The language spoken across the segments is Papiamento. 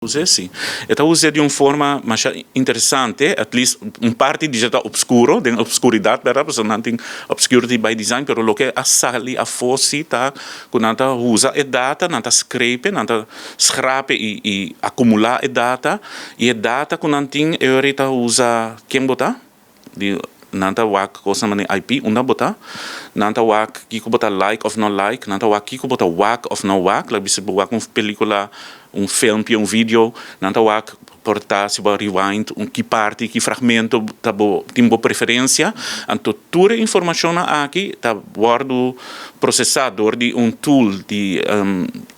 Us'é si. E ta us'é di un forma masha interesante, at least un parti di dje ta obskuro, den obskuridat, bèrdat, pasobra nan tin obscurity by design, pero loke a sali afó si ta ku nan ta usa e data, nan ta scrape, nan ta schrape i i akumulá e data, i e data ku nan tin e ora ei ta usa ken bo ta, Di nan ta wak kosnan manera IP, unda bo ta, nan ta wak kiko bo ta like of no like, nan ta wak kiko bo ta wak of no wak, laga bisa bo wak un pelicula, un filmpje, un video, nan ta wak por ta si bo a rewind un ki parti, ki fragmento ta bo tin bo preferencia, anto tur e informacionnan aki ta wordo procesa door di un tool di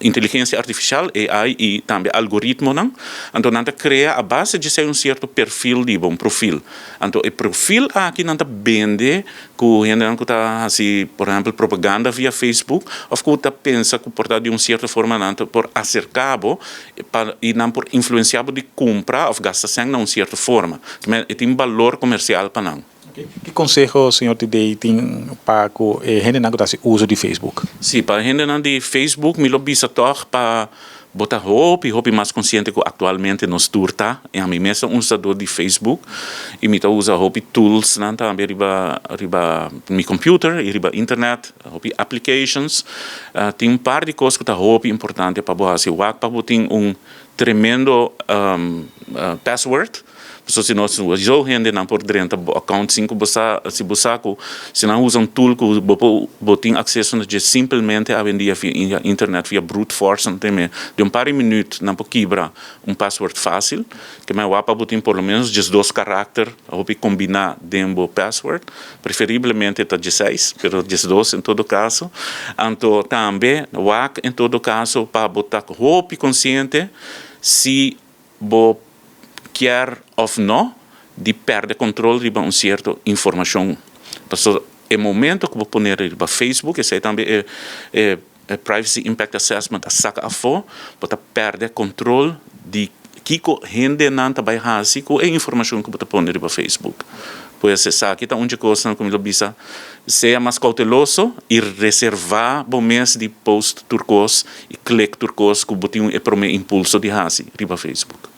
inteligencia artificial, AI, y tambe algoritmonan, anto nan ta crea a base dje esey un cierto perfil di bo, un profil. Anto e profil aki nan ta bende ku hendenan ku ta hasi por ehèmpel propaganda via Facebook òf ku ta pensa ku por ta di un sierto forma nan ta por aserká bo pa i nan por influensiá bo di kumpra òf gasta sèn na un sierto forma. E tin balor komersial pa nan. Ki konseho señor Tidey tin pa ku e hendenan ku ta hasi uso di Facebook? Sí, pa e hendenan di Facebook mi lo bisa tòg pa Bo ta hopi, hopi mas konsiente ku aktualmente nos tur ta. I ami mes ta un usadó di Facebook i mi ta usa hopi toolsnan tambe riba riba mi computer i riba internet, hopi applications. Tin un par di kos ku ta hopi importante pa bo hasi. Wak pa bo tin un tremendo password. Pasobra si no, zo hendenan por drenta bo account sin ku bo sa, si bo sa ku si nan usa un tool ku bo por bo tin akseso na dje simpelmente awendia via internet, via brute force nan teme den un par di minuut nan por kibra un password fácil. Ke men wak pa bo tin por lo menos 12 karakter hopi kombiná den bo password, preferiblemente ta 16, pero 12 en todo kaso. Anto tambe wak en todo kaso pa bo ta hopi konsiente si bo kier of no di perde control riba un cierto informacion. Pasobra e momento cu bo pone riba Facebook, esey tambe e e Privacy Impact Assessment a saca afo, bo ta perde control di kico hendenan ta bay haci cu e informacion cu bo ta pone riba Facebook. Pues esaki ta un dje cosnan cu mi lo bisa, sea mas cauteloso y reserva bo mes di post tur cos y click tur cos cu bo tin e prome impulso di haci riba Facebook.